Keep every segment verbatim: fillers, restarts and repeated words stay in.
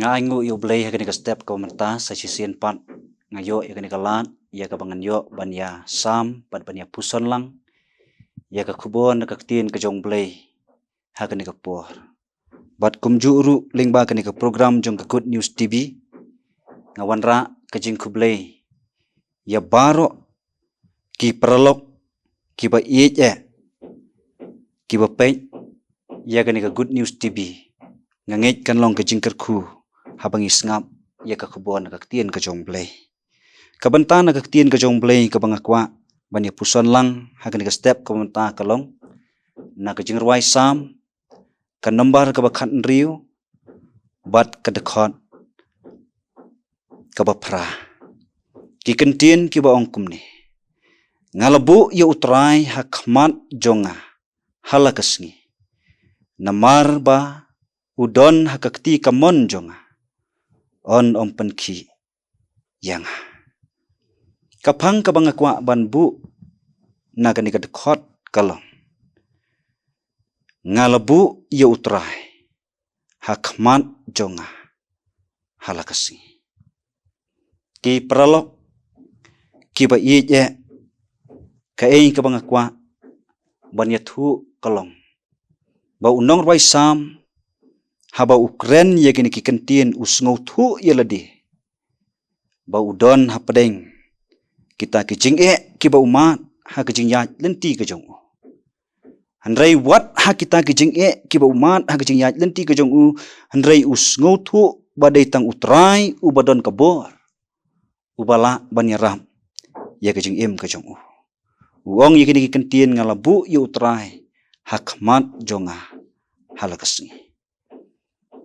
Ai nguh ïa U Blei ha kane ka step kaba mynta, sa shisien pat nga ïoh ïa kane ka lad ïa kaba ngan ïoh ban ïa sam bad ban ïa puson lang ïa ka khubor na ka ktien ka jong U Blei ha kane ka por. Bad kumjuh ruh lyngba kane ka program jong ka Good News T V, nga wanrah ka jingkhublei ïa baroh ki paralok kiba ïeit eh, kiba peit ïa kane ka Good News T V. Nga ngeit kan long ka jingkyrkhu haba ngi sngap ïa ka khubor na ka ktien ka jong U Blei. Ka bynta na ka ktien ka jong U Blei kaba nga kwah ban ïa puson lang ha kane ka step kaba mynta ka long na ka Jingrwai Salm, ka nombar kaba khathynriew bad ka dkhot kaba phra. Ki kyntien kiba ong kumne: Nga la buh ïa U Trai ha khmat jong nga ha la ka sngi, namar ba u don ha ka kti kamon jong nga, un ym pynkhih ïa nga. Ka phang kaba nga kwah ban buh na kane ka dkhot ka long: Nga la buh ïa U Trai ha khmat jong nga ha la ka sngi. Ki paralok kiba ïeit eh, kaei kaba nga kwah ban ïathuh ka long ba u nongrwai Salm, haba u kren ïa kine ki kyntien, u sngewthuh ïa lade ba u don hapdeng kita ki jingeh kiba u mad ha ka jingïaid lynti ka jong u. Hynrei wat ha kita ki jingeh kiba u mad ha ka jingïaid lynti ka jong u, hynrei u sngewthuh ba dei tang U Trai uba don ka bor, uba lah ban ïarap ïa ka jingim ka jong u. U ong ïa kine ki kyntien: Nga la buh ïa U Trai ha khmat jong nga ha la ka sngi.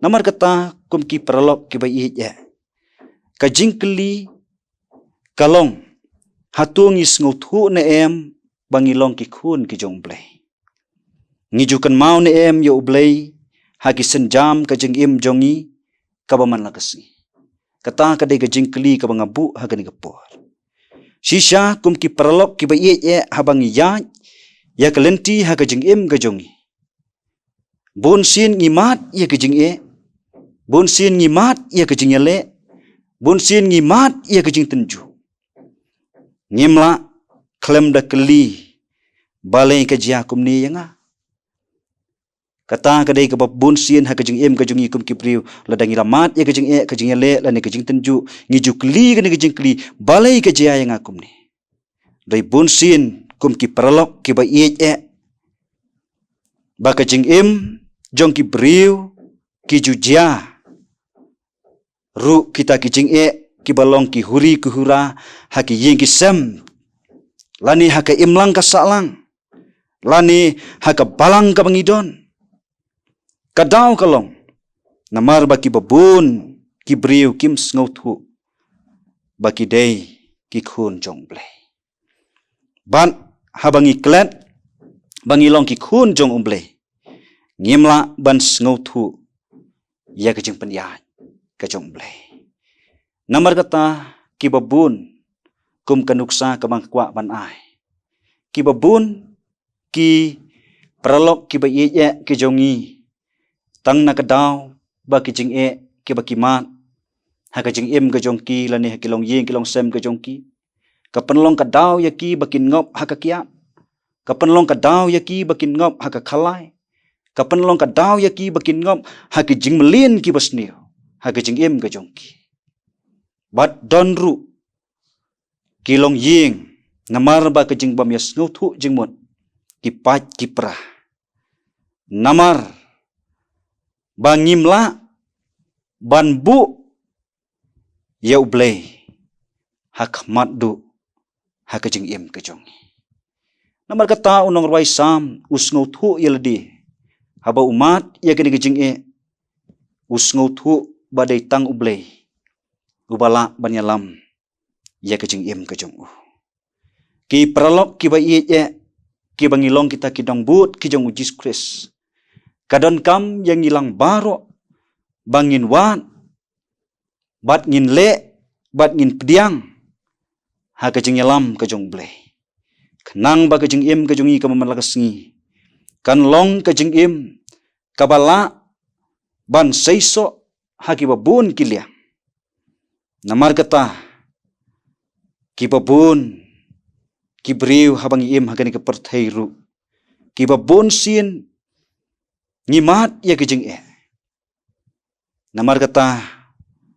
Namar kata, kum ki paralok kiba ïeit eh, ka jingkylli ka long, hato ngi sngewthuh ne em ba ngi long ki khun ki jong U Blei? Ngi ju kynmaw ne em ïa U Blei ha ki sienjam ka jingim jong ngi kaba man la ka sngi? Kata ka dei ka jingkylli kaba nga buh ha kane ka por. Shisha kum ki paralok kiba ïeit eh, haba ngi ïaid ïa ka lynti ha ka jingim ka jong ngi, bun sien ngi mad ïa ka jingeh, bun sien ngi mad ïa ka jingïaleh, bun sien ngi mad ïa ka jingtynjuh. Ngim lah khlem da kylli, balei ka jia kumne ïa nga? Kata ka dei kaba bun sien ha ka jingim ka jong ngi kum ki briew, lada ngi la mad ïa ka jingeh, ka jingïaleh lane ka jingtynjuh, ngi ju kylli kane ka jingkylli, balei ka jia ïa nga kumne? Dei bun sien kum ki paralok kiba ïeit eh, ba ka jingim jong ki briew ki ju jia ruh kita ki jingeh kiba long ki huri ki hura ha ki ïing ki sem, lane ha ka imlang ka sahlang, lane ha ka balang kaba ngi don. Ka daw ka long namar ba kiba bun ki briew kim sngewthuh ba ki dei ki khun jong U Blei. Bad haba ngi klet ba ngi long ki khun jong U Blei, ngim lah ban sngewthuh ïa ka jingpynïaid ka jong U Blei. Namar kata, kiba bun, kum ka nuksa kaba nga kwah ban ai, kiba bun ki paralok kiba ïeit eh ki jong ngi, tang na ka daw ba ki jingeh kiba ki mad ha ka jingim ka jong ki lane ha ki longïing ki longsem ka jong ki, ka pynlong ka daw ïa ki ba kin ngop ha ka kiad, ka pynlong ka daw ïa ki ba kin ngop ha ka khalai, ka pynlong ka daw ïa ki ba kin ngop ha ki jingmlien kiba sniew ha ka jingim ka jong ki. Bad don ruh ki longïing, namar ba ka jingbym ïa sngewthuh jingmut, ki pait ki pra, namar ba ngim lah ban buh ïa U Blei ha khmat duh ha ka jingim ka jong ngi. Namar kata, u nongrwai Salm u sngewthuh ïa lade haba u mad ïa kane ka jingeh, u sngewthuh ba dei tang U Blei uba lah ban ïalam ïa ka jingim ka jong u. Ki paralok kiba ïeit eh, kiba ngi long kita ki nongbud ki jong U Jisu Khrist, ka donkam ïa ngi lang baroh ba ngin wad bad ngin leh bad ngin pdiang ha ka jingïalam ka jong U Blei, khnang ba ka jingim ka jong ngi kaba man la ka sngi kan long ka jingim kaba lah ban seisoh ha kiba bun ki liang. Namar kata, kiba bun ki briew haba ngi im ha kane ka pyrthei ruh, kiba bun sien ngi mad ïa ka jingeh. Namar kata,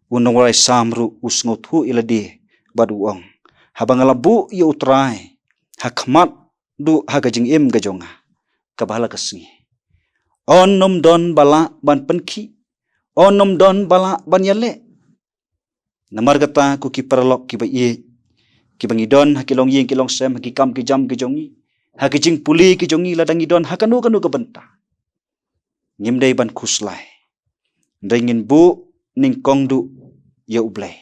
u nongwarai Salm ruh u sngewthuh ïa lade bad u ong, haba nga la buh ïa U Trai ha khmat duh ha ka jingim ka jong nga, kaba ha la ka sngi, un ym don ba lah ban pynkhih, un ym don ba lah ban ïaleh. Namar kata, ko ki paralok kiba ïeit, kiba ngi don ha ki longïing ki longsem, ha ki kam ki jam ki jong ngi, ha ki jingpule ki jong ngi, lada ngi don ha kano kano ka bynta, ngim dei ban khuslai. Hynrei ngin buh nyngkong duh ïa U Blei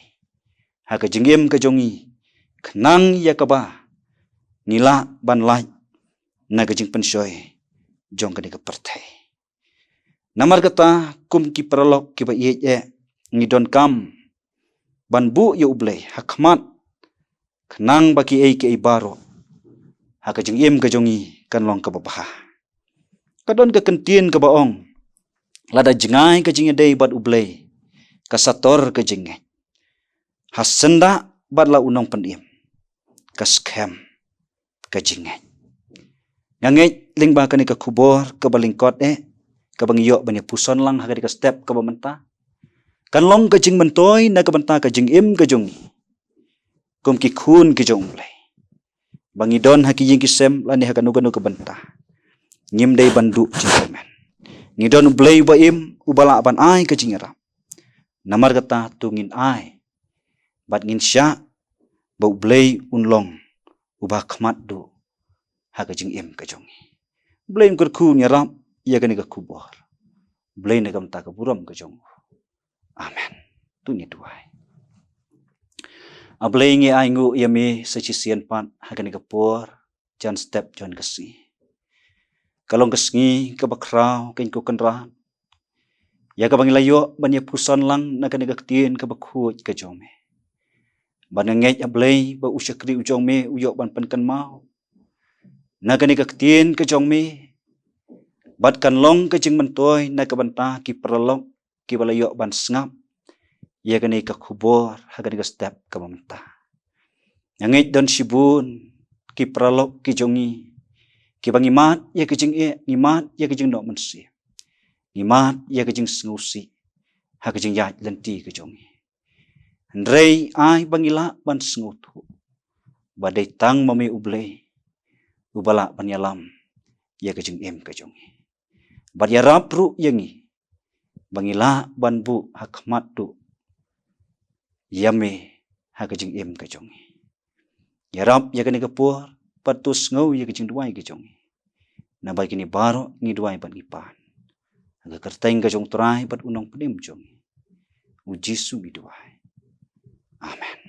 ha ka jingim ka jong ngi, khnang ïa kaba ngi lah ban lait na ka jingpynshoi jong kane ka pyrthei. Namar kata, kum ki paralok kiba ïeit eh, ngi donkam ban buh ïa U Blei ha khmat, khnang ba kiei kiei baroh ha ka jingim ka jong ngi kan long kaba bha. Ka don ka kyntien kaba ong, lada jngai ka jingïadei bad U Blei, ka sator ka jingngeit. Ha syndah bad la u nongpynim, ka skhem ka jingngeit. Nga ngeit lyngba kane ka khubor kaba lyngkot eh, kaba ngi ïoh ban ïa puson lang ha kane ka step kaba mynta, kan long ka jingmyntoi na ka bynta ka jingim ka jong ngi kum ki khun ki jong U Blei. Ba ngi don ha ki ïing ki sem lane ha kano kano ka bynta, ngim dei ban duh jingkyrmen. Ngi don U Blei uba im, uba lah ban ai ka jingïarap. Namar kata, to ngin ai bad ngin shah ba U Blei un long uba khmat duh ha ka jingim ka jong ngi. U Blei un kyrkhu, un ïarap ïa kane ka khubor. U Blei na ka bynta ka burom ka jong u. Amen. To ngin duwai. A Blei, ngi ainguh ïa me sa shisien pat ha kane ka por, jan step jan ka sngi. Ka long ka sngi kaba khraw, kynja ko Kynrad, ïa kaba ngi la ïoh ban ïa puson lang na kane ka ktien kaba khuid ka jong me. Bad nga ngeit, A Blei, ba u shakri u jong me u ïoh ban pynkynmaw na kane ka ktien ka jong me, bad kan long ka jingmyntoi na ka bynta ki paralok kiba la ïoh ban sngap ïa kane ka khubor ha kane ka step kaba mynta. Nga ngeit don shibun ki paralok ki jong ngi kiba ngi mad ïa ka jingeh, ngi mad ïa ka jingnoh mynsiem, ngi mad ïa ka jingsngewsih ha ka jingïaid lynti ka jong ngi. Hynrei ai ba ngi lah ban sngewthuh ba dei tang ma me U Blei uba lah ban ïalam ïa ka jingim ka jong ngi. Bad ïarap ruh ïa ngi ba ngi lah ban buh ha khmat duh ïa me ha ka jingim ka jong ngi. Ïarap ïa kane ka por, bad to sngew ïa ka jingduwai ka jong ngi. Naba kine baroh ngi duwai bad ngi pan ha ka kyrteng ka jong U Trai bad U Nongpynim jong ngi, U Jisu, ngi duwai. Amen.